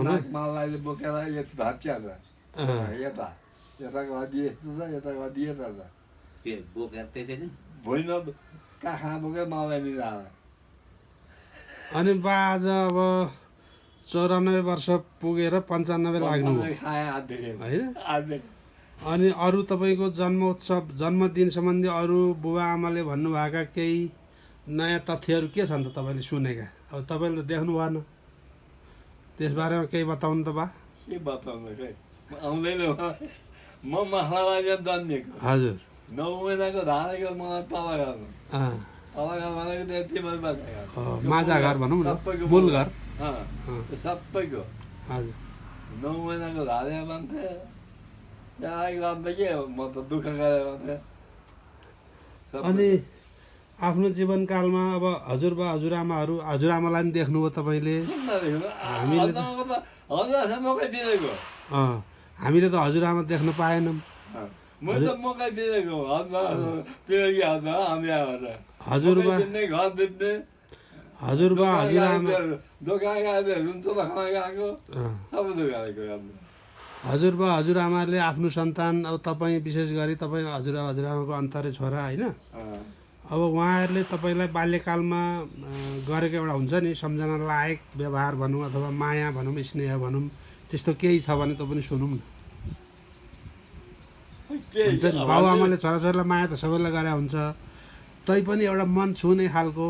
नाकमाललाई बोकेर यति भाग्छ यता यताको अदि यस्तो छ यताको अदि यता छ बोकेर त्यसैले भुइँमा काखा बोकेर माललाई मिलाएर अनि बा आज अब 94 वर्ष पुगेर 95 लाग्नु खाए हातदेखि होइन अनि अरू तपाईँको जन्मोत्सव जन्मदिन सम्बन्धी अरू बुबा आमाले भन्नुभएका केही नयाँ तथ्यहरू के छन् त तपाईँले सुनेका अब तपाईँले त देख्नु भएन त्यसबारेमा केही बताउनु त बा के बताउनु खै आउँदैन म मसलाबारी जन्मेको हजुर 9 महिनाको धारेको मलाई तल गर्नु तल घर भनेको त्यति माझा घर भनौँ न मूल घर सबैको हजुर 9 महिनाको धारे भन्थे त्यहाँ गर्दा के म त दुःख गरेर भन्थे अनि आफ्नो जीवनकालमा अब हजुरबा हजुरआमाहरू हजुरआमालाई पनि देख्नुभयो तपाईँले हामीले हामीले त हजुरआमा देख्न पाएनौँ मकै दिएको हजुरबा हजुरबा हजुरआमा दोकान गएको सबै दोकान हजुरबा हजुरआमाले आफ्नो सन्तान अब तपाईँ विशेष गरी तपाईँ हजुरआमाको अन्तरे छोरा होइन अब उहाँहरूले तपाईँलाई बाल्यकालमा गरेको एउटा हुन्छ नि सम्झना लायक व्यवहार भनौँ अथवा माया भनौँ स्नेह भनौँ त्यस्तो केही छ भने त पनि सुनौँ न हुन्छ नि बाबुआमाले छोराछोरीलाई माया त सबैलाई गरे हुन्छ तैपनि एउटा मन छुने खालको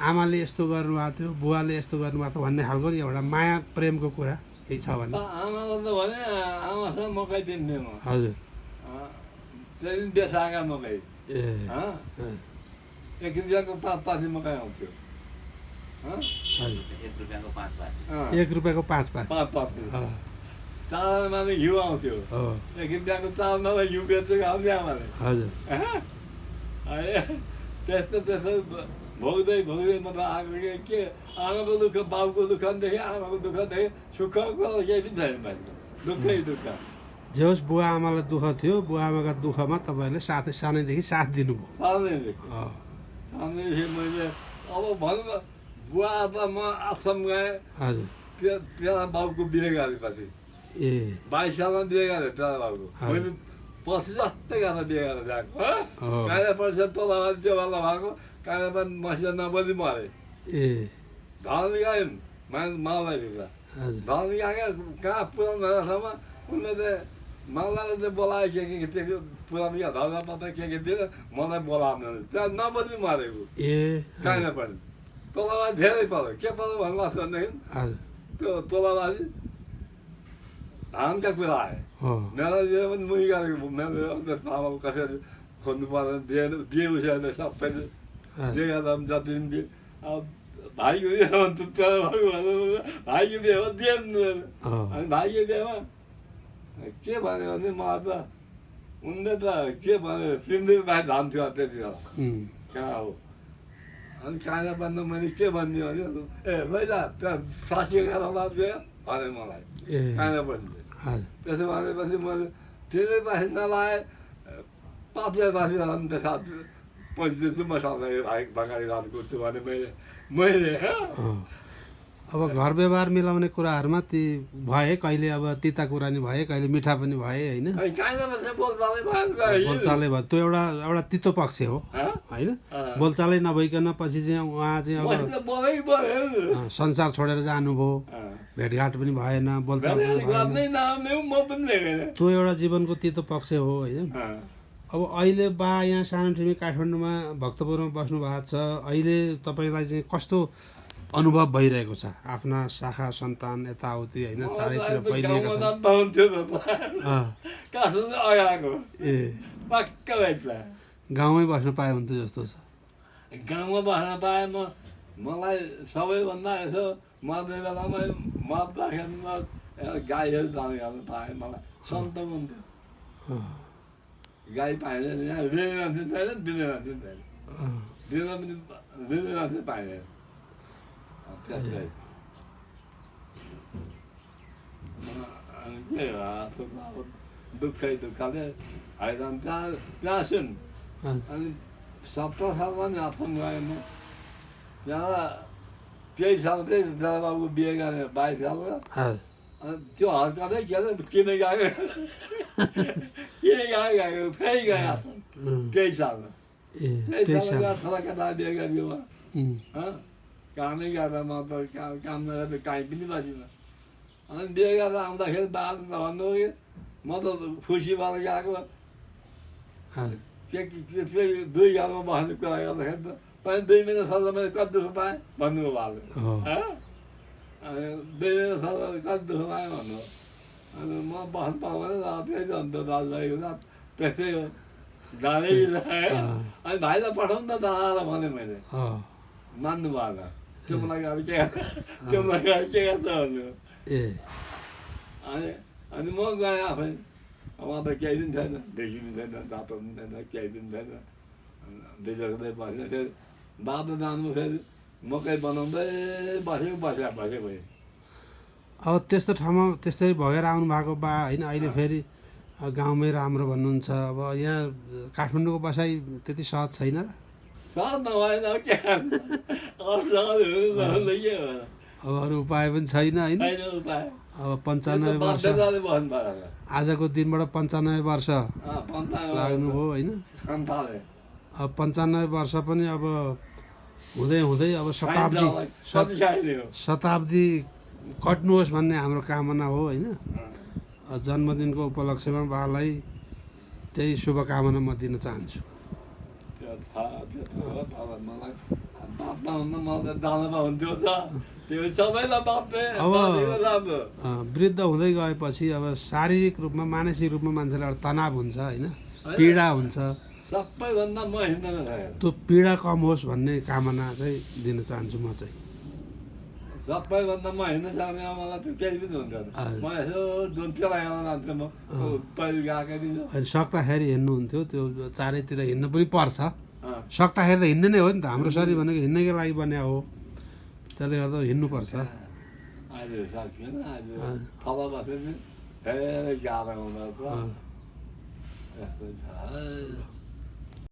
आमाले यस्तो गर्नुभएको थियो बुवाले यस्तो गर्नुभएको थियो भन्ने खालको नि एउटा माया प्रेमको कुरा केही छ भने आमालाई त भने आमासँग मकै दिन्थेँ म हजुर त्यहाँदेखि बेसाएका मकै एक रुपियाँको 5 मकै आउँथ्यो 1 रुपियाँको 5 चालमा घिउ आउँथ्यो 1 रुपियाँको चालमा घिउ बेचेको आउँथ्यो आमाले हजुर त्यस्तो भोग्दै म त आएको के आमाको दुःख बाउको दुःख देखेँ आमाको दुःख देखेँ सुखको केही पनि छैन भाइको दुःखै दुःख जे होस् बुवा आमालाई दुःख थियो बुवा आमाका दुःखमा तपाईँले सानैदेखि साथ दिनुभयो सानैदेखि मैले अब भनौँ न बुवा त म आश्रम गएँ हजुर प्यारा बाउको बिहे गरेपछि 22 सालमा बिहे गरेँ प्यारा बाउको मैले 25 जस्तै गरेर बिहे गरेर गएको काइला पैसा तल त्यो बेला भएको काइला पनि मसिया नबोली मरे धनी गयौँ माललाई भित्र धनी गएको कहाँ पुरानो बेलासम्म उनले चाहिँ माललाई चाहिँ बोलायो के त्यो पुरानो धर्म पत्ता के दिएर मलाई बोलाउनु त्यहाँ नबोली मरेको काइला पनि तलबाजी धेरै पऱ्यो के पऱ्यो भन्नुहोस् भनेदेखि त्यो तलबाजी धानका कुरा आयो मेरो यो पनि मुही गरेको मेरो बाबाको कसरी खोज्नु पर्यो बिहे उसिहाल्यो सबैले बिहे गर्दा पनि जति पनि बिहे अब भाइको बिहे भाइको बिहे हो दिएँ अनि भाइको बिहेमा के भन्यो भने मलाई त उनले त के भन्यो 3 दिन बाहेक धान थियो त्यति बेला कहाँ हो अनि कहाँ बन्द मैले के भनिदिएँ भने मैदा त्यहाँ 60-11 बिहे भने मलाई कहाँ बन्द त्यसो भनेपछि मैले 3 दिन बाहेक नलाएँ 5 दिन बाँकी त्यसमा 25 दिन म सधैँ भाइ बगाडी रातको छु भने मैले अब घर व्यवहार मिलाउने कुराहरूमा ती भए कहिले अब तिता कुरा नि भए कहिले मिठा पनि भए होइन बोलचालै भयो त्यो एउटा तितो पक्ष हो होइन बोलचालै नभइकन पछि चाहिँ उहाँ चाहिँ अब संसार छोडेर जानुभयो भेटघाट पनि भएन बोलचाल त्यो एउटा जीवनको तितो पक्ष हो होइन अब अहिले बा यहाँ सानो ठुमी काठमाडौँमा भक्तपुरमा बस्नु भएको छ अहिले तपाईँलाई चाहिँ कस्तो अनुभव भइरहेको छ आफ्ना शाखा सन्तान यताउति होइन चारैतिर फैलिएको छ गाउँमै बस्न पाए हुन्थ्यो जस्तो छ गाउँमा बस्न पाए मलाई सबैभन्दा यसो मर्ने बेलामा मर्दाखेरिमा गाईहरू दामी गर्न पाएँ मलाई सन्त हुन्थ्यो गाई पाइँदैन यहाँ ऋणी मान्छे छैन दिने मान्छे छैन दिने मान्छे पाइँदैन के हो दुःखै दुःखले हैरान त्यहाँ सुन अनि 17 सालमा नि आश्रम गएँ म त्यहाँ 23 साल चाहिँ दादाबाबुको बिहे गरेँ 22 सालमा अनि त्यो हर्काँदै के अरे किन गएको किन गएको फेरि गएको त्यही सालमा त्यही सालमा छोरा केटा बिहे गरियो कामै गरेर म त काम नगरेर काहीँ पनि बसिनँ अनि बिहे गरेर आउँदाखेरि बात भन्नु कि म त खुसी भएर गएको के फेरि 2 घरमा बस्ने कुरा गर्दाखेरि त पनि 2 महिना सल्लाह मैले कति दुःख पाएँ भन्नुभयो बाबुले अनि 2 महिना सल्लाह कति दुःख पाएँ भन्नुभयो अनि म बस्नु पाउँदैन फेरि अन्त दाजुभाइ हुँदा त्यस्तै हो जानै अनि भाइलाई पठाउनु त दादालाई भने मैले मान्नु भएन त्यो मलाई गाडी के गर्छ भन्नु अनि म गएँ आफै उहाँ त केही पनि छैन देखि पनि छैन बाटो पनि छैन केही पनि छैन बिजोग्दै बस्ने थियो बाटो जानु फेरि मकै बनाउँदै बसेको भयो अब त्यस्तो ठाउँमा त्यसरी भएर आउनु भएको बा होइन अहिले फेरि गाउँमै राम्रो भन्नुहुन्छ अब यहाँ काठमाडौँको बसाइ त्यति सहज छैन र सहज नभएन के अब अरू उपाय पनि छैन होइन अब 95 वर्ष आजको दिनबाट 95 वर्ष लाग्नुभयो होइन अब 95 वर्ष पनि अब हुँदै हुँदै अब शताब्दी कट्नुहोस् भन्ने हाम्रो कामना हो होइन जन्मदिनको उपलक्ष्यमा बालाई त्यही शुभकामना म दिन चाहन्छु अब वृद्ध हुँदै गएपछि अब शारीरिक रूपमा मानसिक रूपमा मान्छेलाई एउटा तनाव हुन्छ होइन पीडा हुन्छ सबैभन्दा म हिँड्न त्यो पीडा कम होस् भन्ने कामना चाहिँ दिन चाहन्छु म चाहिँ सबैभन्दा म हिँड्न सक्ने मलाई त्यो केही पनि हुन्थेन म यसो जुन पेलाएर जान्थेँ म पहिले गएकै दिन होइन सक्दाखेरि हिँड्नुहुन्थ्यो त्यो चारैतिर हिँड्नु पनि पर्छ सक्दाखेरि त हिँड्ने नै हो नि त हाम्रो शरीर भनेको हिँड्नैको लागि बन्या हो त्यसले गर्दा हिँड्नुपर्छ अहिले सक्दैन अहिले थप बसेर धेरै गाह्रो हुँदो रहेछ यस्तो छ